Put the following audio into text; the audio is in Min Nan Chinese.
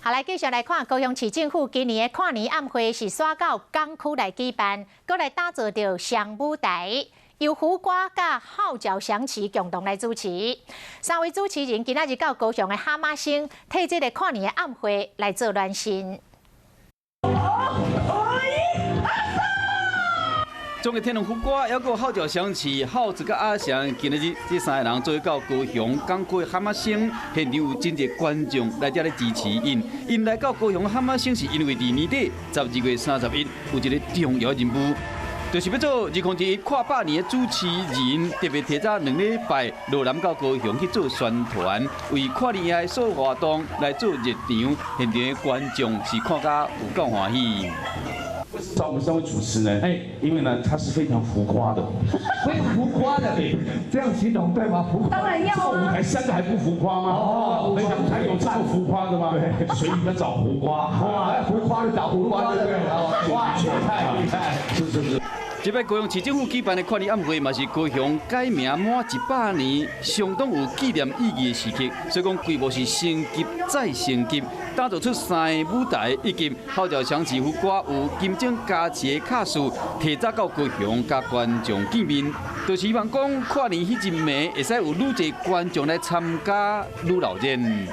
好，來繼續來看高雄市政府今年的跨年暗會是徙到港區來舉辦，閣來打造著雙舞台，由胡瓜佮號角響起共同來主持。三位主持人今仔日到高雄的哈瑪星，替這个跨年的暗會來做暖身。中國天龍胡瓜，猶閣號角響起，號子佮阿翔，今仔日這三个人做伙到高雄港區哈瑪星，現場有真濟觀眾來遮咧支持𪜶。𪜶來到高雄哈瑪星，是因為佇年底12月31有一个重要任務，就是欲做2021跨百年的主持人，特別提早2禮拜落南到高雄去做宣傳，為跨年夜的所有活動來做熱場，現場的觀眾是看甲有夠歡喜。找我們三位主持人，哎，因為呢，他是非常浮誇的，非常浮誇的，這樣形容對嗎？浮誇，當然要這舞台三個還不浮誇嗎？哦，非常，還有這麼浮誇的嗎？對，所以要找胡瓜，哇，浮誇的找胡瓜，對不對？哇，太厲害，是是是。這擺高雄市政府舉辦的跨年暗會，嘛是高雄改名滿100年，相當有紀念意義的時刻。所以講規模是升級再升級，打造出三个舞台，以及號角響起胡瓜有金鐘加持的卡司，提早到高雄佮觀眾見面，就是希望講跨年彼一暝會使有愈濟觀眾來參加愈鬧熱。